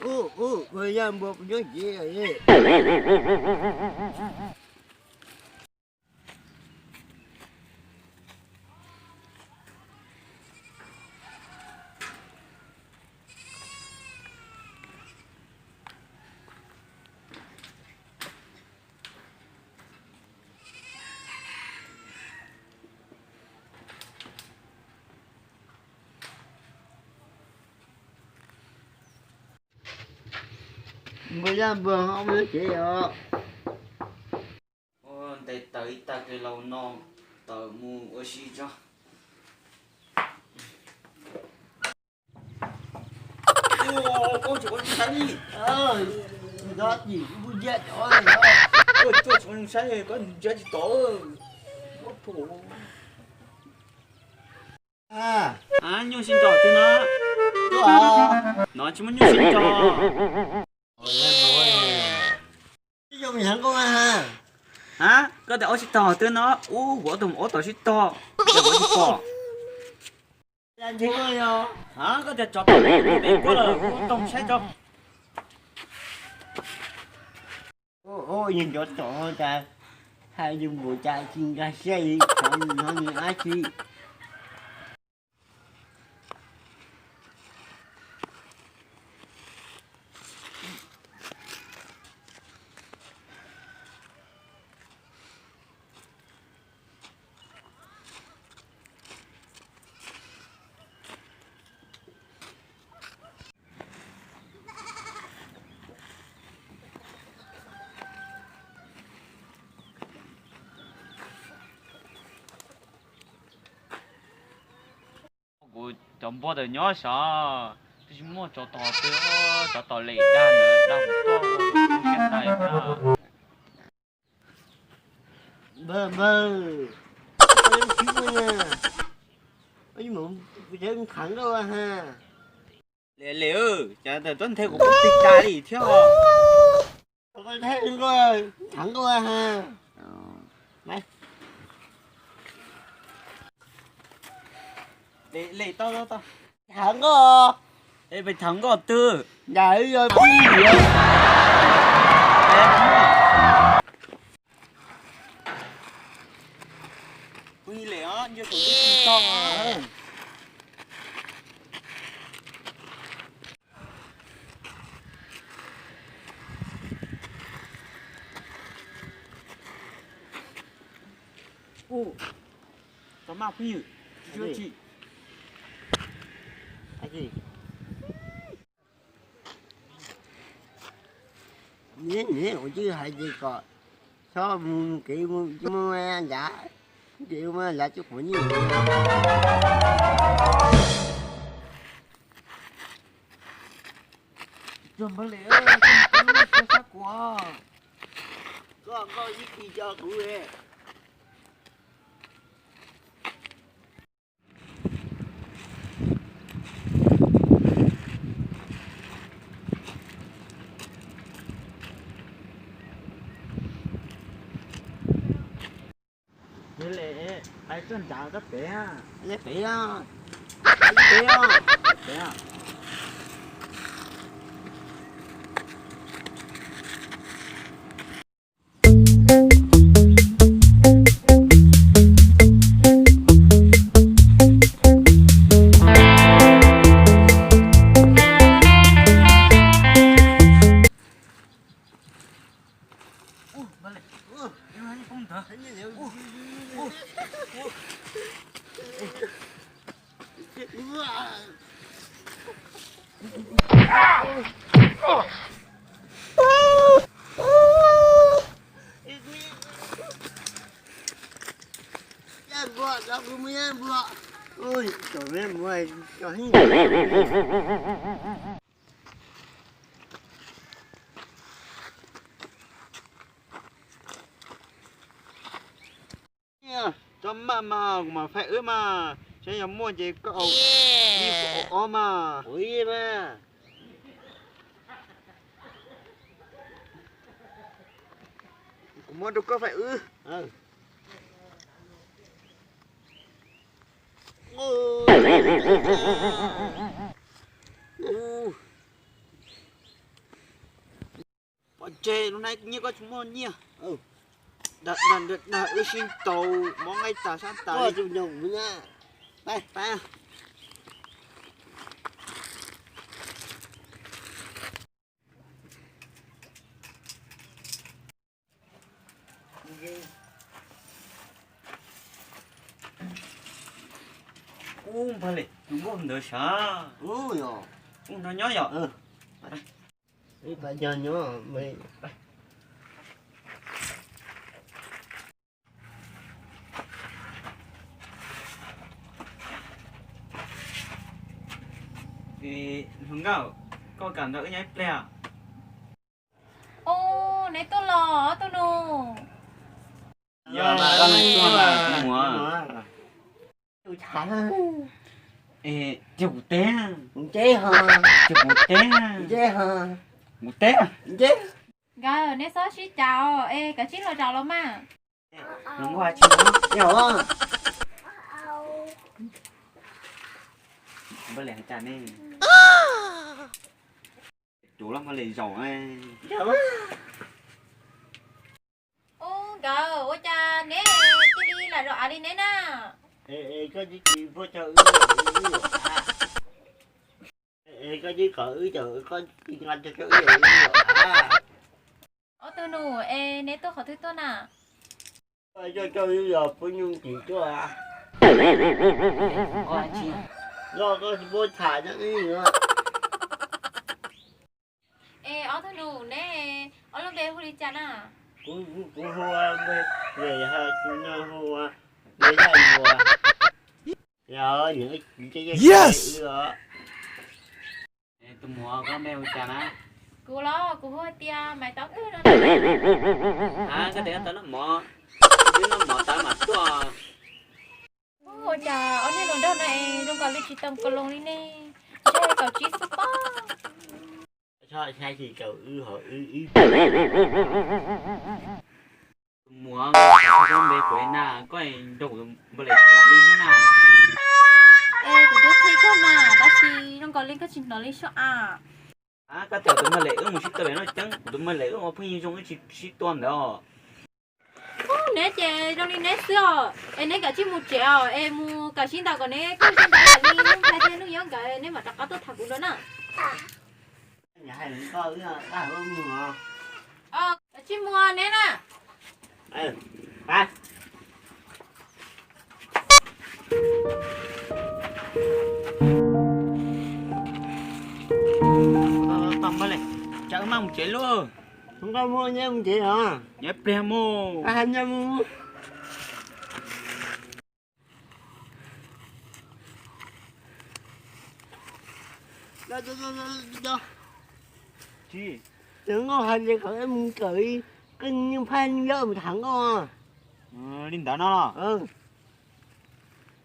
Ub, ub, koj yaj npua kuv nyob cev. Npua yaj npua ho mus nyob cev os. Ntes taws ib tag kev los no, tawm mus ua si tso. Koj tsis ua zoo saib li. Nto tim kuv mus ntsiab cov. Koj tsis ua zoo saib, koj ntsiab tsis tau. Nyuj sib nrog twg no? No tsis muaj nyuj sib nrog. Koj tias ob sib tog twg no? Ub, kuv ob tug mus ua tau sib tog, kuv tsis pom. Koj tias tsov tom kuv lawm, kuv tau saib tso. Ub, yog cov tom cas, hais yus npaum cas tsis nkag siab li, tsov no nws dab tsi. Kuv cov npua tawm nyob sav, twb tsis muaj tsov tom twg, tsov tom lem dag ntawd dag kuv tuaj ua kuv siab tag. Npawg, npawg, koj tsis ua na, kuv tseem khav nkauj ha. Lem lem, cas tawm tuaj nthe kuv pub tig tas li thiab. Koj nthe nkauj, khav nkauj ha. Lem tau tau. Khav nkauj. Es pes khav nkauj twg? Ncaim yog pib. Kuv lem os, nco tus tib tug tog. Ub, tau maj phooj ywg, tsis tsis. Niam, niam, kuv twb hais tias kom txhob mus kev mus ncav, kev mus ncav tsis quav nyuj. Tsuag npawg Lem, koj sab kuv. Koj, koj ib txhij coj kuv. Yog li, hais koj ncav koj pem, pem, pem. Yaj npua, cov kuv muaj yaj npua. Ui, cov me muaj cov heev. Txhob maj mas, kuv mam faib wb mas, saib yog muaj ces koj au ib, kuv au ob mas. Ua ib mas. Kuv muab rau koj faib wb. Pov tseg, lub hnab nyiaj koj tsis muaj nyiaj. Dag, dag, dag, wb sib ntaus mob nqaij tas sab tas li. Ub, npawg Lis, tus nkauj ntawd sav. Ub, nrog nyob yom. Hluas nkauj, koj kam nrog wb nyob ib pliag? Ub, neb tuaj los ob tug nus. Yog, koj tuaj mas mus. Tus tshav. Es, cia kuv teb. Kuv teb ho. Cia kuv teb. Kuv teb ho. Kuv teb. Kuv teb. Nkawd, neb txhob sib cav os, es kav tsij los zaum los mas. Los nkuaj tsis npaj li hais cas ne. Tus los npaj li zaum. Ub, nkawd, ua cas neb cia li lam zaum av li neb na? Es koj tsis tsis puag cog wb, es koj tsis kom wb, koj tsis nqa cog cog wb. Ob tug nus, es neb tuaj qhov twg tuaj na? Coj coj wb yog phooj ywg tim tuaj. Koj tsis puag tham cov wb. Es ob tug nus, neb ob lub npe hu li cas na? Kuv, kuv hu ua npe, npe yog tus no hu ua npe Yaj Yuas. Yes. Tus muam, koj npe hu cas na? Kuv los kuv hu tias Maiv Taub Kawg no. Koj tias tau noj mov, wb noj mov tas mam tuaj. Ua cas ob niag hluas nraug no es zoo nkaus li tsis tau ka loos li ne? Ntshe kaum tsib xwb pob. Txhob saib tsis tau wb hos wb ib. Tus muam, koj npe kuv na, koj nrog kuv npawg Lis tham li thiab na. Es kuv twb qhia koj mas, tab sis zoo nkaus li koj tsis hnov li soj a. Koj tham tus npawg Lis, wb mus sib tua pem noj ceeb, kuv tus npawg Lis wb ua phooj ywg zoo, wb tsis sib tua ntawd os. Neb ces zoo li neb xwb os, es neb kav tsij mus tsev os, es mus kam sib ntaus kom neb kaj sib ntaus li Nuj Nplhaib thiab Nuj Yob nkawd, neb mam rov qab tuaj tham kuv dua na. Kav tsij mus neb na. Tau, tau, tau, npawg Lis, cas wb maj mus tsev lauj. Nkauj Muam, neb mus tsev os. Nyob pliag mus. Tsis, Nkauj hais li kom wb mus kawm, koj niag phaj niag yob mus tham Nkauj. Li ntawd no los?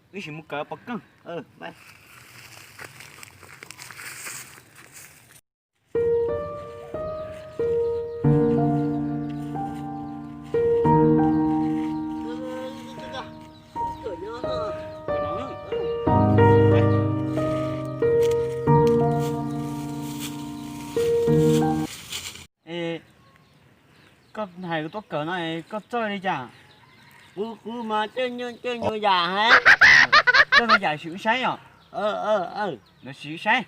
Wb sim mus kawm pov keej. Koj hais kuv tuaj kawm no, koj txawj li cas? Kuv, kuv mas txawj nyuag yam hab. Txawj nyuag yam sim wb saib os. Lawv sim wb saib.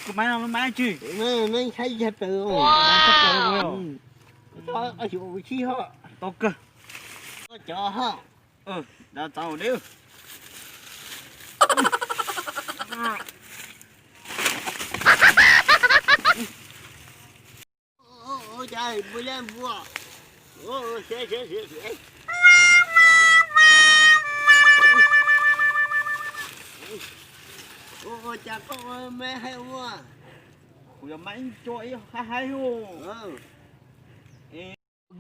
Koj maib no lub maib tsi? Tau kawg. Cov ho. Da tau de. Ua cas koj me hais ua? Kuv yog mas ib co ib haib haib ua.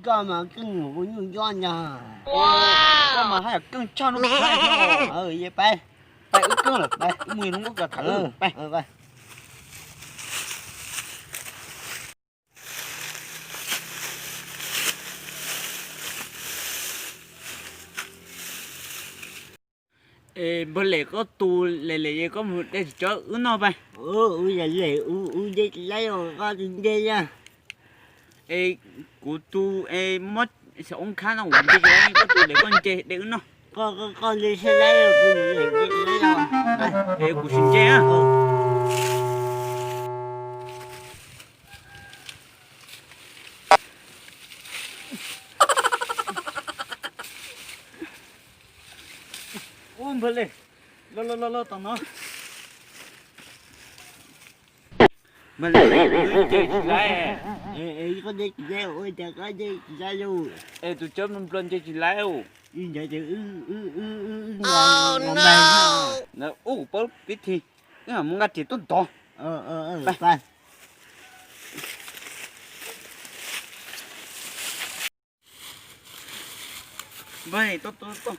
Koj mas keej kuv nyuj ncob ntag. Koj mas haj yam keej tshaj no. Pais, pais wb keej lawm, pais wb mus lub nkuaj kos tham wb, pais. Es npawg Lem, koj tus Lem Lem es koj mus de tsis tso wb noj pais. Ub, yog Lem, wb nce tsis laib os, koj tus nce yog. Es kuv tus es muab xyaum oob khab no kuv nce tsis laib, koj tus Lem koj nce de wb noj. Koj nce tsis laib, kuv nce tsis laib os. Es kuv sim nce na. Ub, npawg Lem, los los los los tom no. Npawg Lem, wb nce tsis laib. Koj nce tsis laib, ua cas koj nce tsis laib lauj? Es tus tsov nplog nce tsis laib. Ib ntawd ces wb, wb, wb, wb nqa, nqa npawg. Ub, kuv paub pib thi, wb mam mus nqa riam tuaj ntov. Npawg, tau tau tau,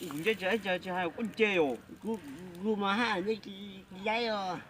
kuv nce tsis laib, tsis hais koj nce os. Kuv mas haj nce tsis laib os.